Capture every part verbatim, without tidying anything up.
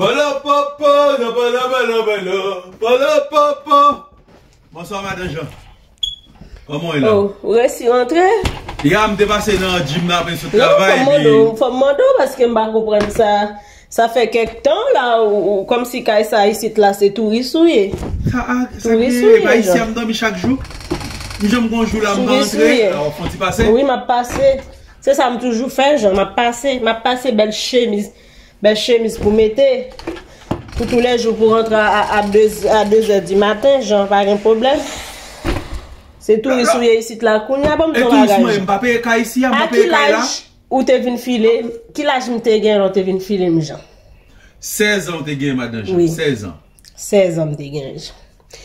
Polopopo, polopopo, polopopo. Bonswa, madan Jan. Kòman w ye la? Oh, ou resi rantre? Ya, m te pase nan gym la apre m sot travay. Non, fò m mande w, fò m mande w, paske m pa konprann sa. Sa fè kèk tan la, ou, ou, kòmsi kay sa isit la, se touris ou ye. Sa, a, sa touris gen, ou ye, pa isi a, m dòmi chak jou. M janm gon jou la, m pa rantre. Touris ou ye. A, w ap fè yon ti pase? Wi, m ap pase. Se sa m toujou fè, Jan, m ap pase, m ap pase bèl chemiz. Bèl chemiz pou mete. Pou toulèjou pou rantre a, a, a de, a de zè di maten, Jan, pa gen pwoblèm. Se touris ou ye isit la kounye a, ban m di yon bagay, Jan. E touris mwen, m pa peye kay isi a, m pa peye kay la. A ki laj ou te vin file m? Ki laj m te gen lè w te vin file m, Jan? Sèz an w te gen, madan Jan. Wi. Sèz an. Sèz an m te gen, Jan.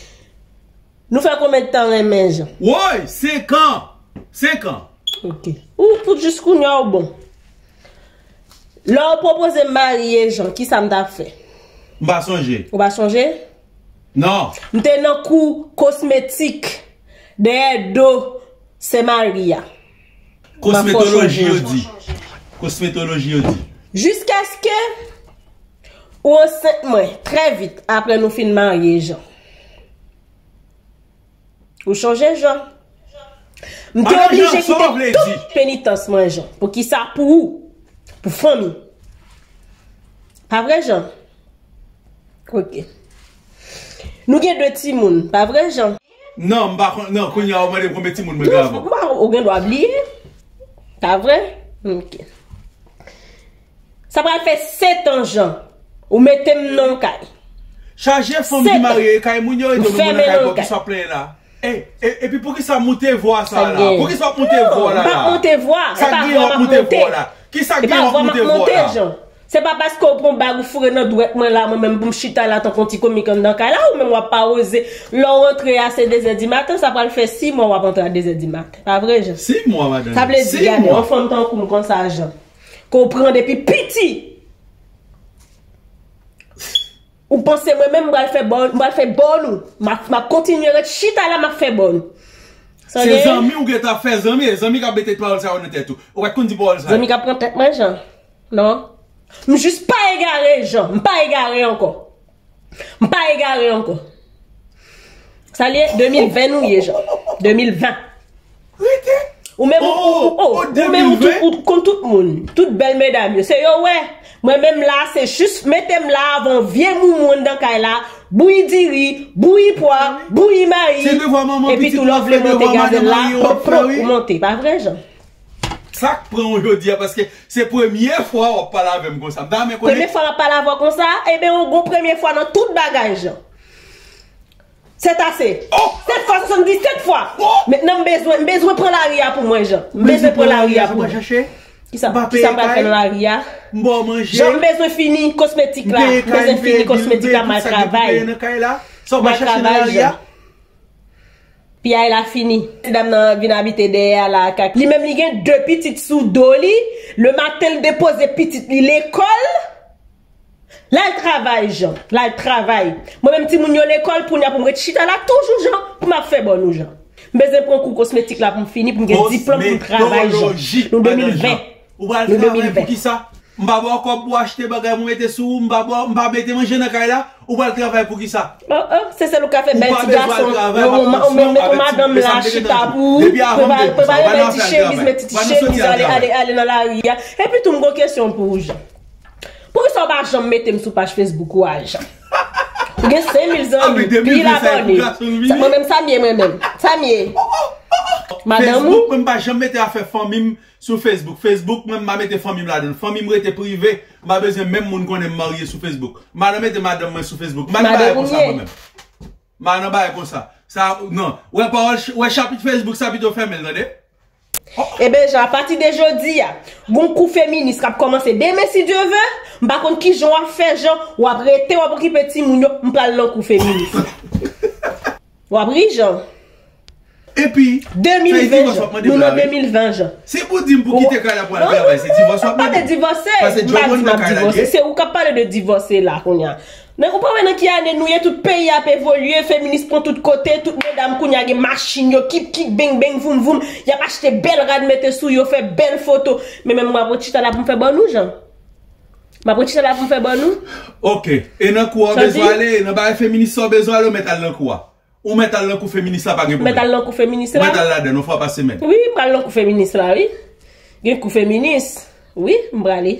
Nou fè konbyen tan renmen, Jan? Woy, senk an! Senk an! Ok. Ou, pou jis kounye a, ou bon. Lè w pwopoze m marye, Jan, ki sa m t ap fè? M pa sonje. Ou pa sonje? Non. M te nan kou kosmetik dèyè do Sè Mari a. Kosmetoloji yo di. Kosmetoloji yo di. Jiskaske ou ansent mwen, trè vit, apre nou fin marye, Jan. Ou sonje, Jan? M te oblije kite tout penitans mwen, Jan. Poukisa? Pou ou. Pou fanmi. Pa vre, Jan? Ok. Nou gen de timoun, pa vre, Jan? Non, m pa konn, non, kounye a ou mande m konbyen timoun mwen gen avan. Non, ou gen dwa bliye. Pa vre? Ok. Sa pral fè sèt an, Jan. Ou mete m nan yon kay. Chaje fanm ki marye kay moun yo rete, nou mwen nan kay pou ki sa plenyen la. E, e, epi pou ki sa moute vwa sa la? Pou ki sa moute vwa la? M pa moute vwa. Sa gen w ap moute vwa la? Ki sa gen w ap moute vwa la? Se pa paske w pran bag ou foure nan dwèt mwen la, mwen menm pou m chita la tankou yon ti komik anndan kay la, ou menm w ap pa oze. Lè w rantre a se de zè di maten, sa pral fè sis mwa w ap rantre a de zè di maten. Pa vre, Jan? Sis mwa, madan. Sa vle di, gade, yon fanm tankou m konsa, Jan. Ke w pran depi piti. Ou panse mwen menm m pral fè bòn, m pral fè bòn ou. M ap, m ap kontinye ret chita la, m ap fè bòn. Se zanmi ou gentan fè zanmi, e zanmi k ap mete pawòl sa yo nan tèt ou. Ou pa t konn di pawòl sa yo. Zanmi k ap pran tèt mwen, Jan. Non. M jis pa egare, Jan. M pa egare ankò. M pa egare ankò. Sa l ye? De mil ven nou ye, Jan. De mil ven. Ou menm, ou, ou, ou, ou, ou menm, ou tout, ou konn tout moun. Tout bèl medam yo. Se yo wè. Mwen menm la, se jis mete m la avan vye moumou anndan kay la. Bouyi diri, bouyi pwa, bouyi mayi. Epi tou lè w vle monte gazèl la, pòp, pòp, ou monte. Pa vre, Jan? Sa k pran w jodi a, paske se premye fwa w ap pale avè m konsa. M ta renmen konnen. Premye fwa m ap pale avè w konsa, ebyen, ou gon premye fwa nan tout bagay, Jan. Sèt ase. Sèt fwa, swasanndisèt fwa. Mentnan, m bezwen, m bezwen pran lari a pou mwen, Jan. M bezwen pran lari a pou mwen. Kisa, kisa m pral fè nan lari a? Jan, m bezwen fini kosmetik la. M bezwen fini kosmetik la, m al travay. M al travay, Jan. Piyay la fini. Ti dam nan vin abite dèyè a la ak, ak li menm li gen de pitit sou do li. Lematen l depoze pitit li lekòl. L al travay, Jan. L al travay. Mwen menm timoun yo lekòl, kounye a pou m ret chita la toujou, Jan, pou m ap fè bòn ou, Jan. M bezwen pran kou kosmetik la pou m fini, pou m gen diplòm, pou m travay, Jan. Nou de mil ven. Nou de mil ven. Ou pral travay pou kisa? M pa ba w kòb pou achte bagay pou mete sou ou, m pa ba w, m pa mete manje nan kay la, ou pral travay pou kisa? Oh, oh, se sèl ou ka fè bèl ti gason. Ou mete yon madanm la chita pou ou, prepare, prepare bèl ti chemiz, met ti chemiz, ale, ale, ale nan lari a. Epi tou, m gon kesyon pou ou, Jan. Poukisa w pa janm mete m sou paj Facebook ou a, Jan? Ou gen senk mil zanmi, pil abòne. Mwen menm, sa m ye, mwen menm. Sa m ye. Madanm ou? Facebook, mwen m pa janm mete afè fanmi m sou Facebook. Facebook, mwen, m pa mete fanmi m ladan l. Fanmi m rete prive. M pa bezwen menm moun konnen m marye sou Facebook. M pa nan mete madanm mwen sou Facebook. M pa nan bagay konsa, mwen menm. M pa nan bagay konsa. Sa, non. Wè pawòl, wè chapit Facebook sa pito fèmen l, tande? Ebyen, Jan, apati de jodi a, gon kou feminis k ap kòmanse demen, si Dye ve. M pa konn kijan w ap fè, Jan. W ap rete, w ap okipe timoun yo. M pral nan kou feminis. W ap ri, Jan. Epi, de mil ven, Jan. Nou nan de mil ven, Jan. Se pou di m pou kite kay la pou al travay, se divòs w ap mande. Non, m pa pale divòse. M pa di m ap divòse. Se ou k ap pale de divòse la, kounye a. Men ou pa wè nan ki ane nou ye, tout peyi ap evolye, feminis pran tout kote, tout medam kounye a gen machin yo, kip kip, beng beng, voum voum, y ap achte bèl rad mete sou yo, fè bèl foto. Men menm mwen ap ret chita la pou m fè bòn ou, Jan. M ap retire la pou m fè ban nou. Ok. E nan kou a w bezwen ale, e nan bagay feminis sa w bezwen ale, ou mèt al nan kou a. Ou mèt al nan kou feminis la, pa gen pwoblèm. Ou mèt al nan kou feminis la. Ou mèt al ladan, yon fwa pa semèn. Wi, m pral nan kou feminis la, wi. Gen kou feminis. Wi, m prale.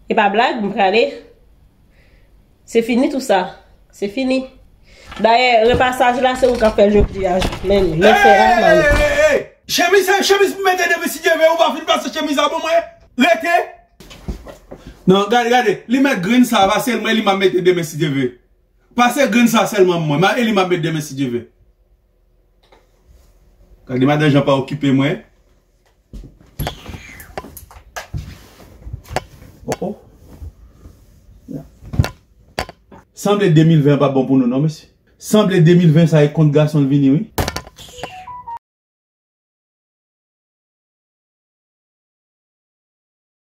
E pa blag, m prale. Se fini tou sa. Se fini. Dayè, repasaj la, se ou k ap fè l jodi a. Men, men fè a, man. Chemiz, chemiz pou mete demen si Dye vle, ou pa fin pase chemiz la pou mwen. Rete. Non, gade, gade. Li mèt grenn sa, pase l mwen, li m ap mete demen si Dye vle. Pase grenn sa sèlman mwen. Ma e li m ap met demen si Dye vle. Gade madan Jan pa okipe mwen. Oh, oh. Sanble de mil ven an pa bon pou nou non, mesye. Sanble de mil ven sa e kont gason l vini, wi.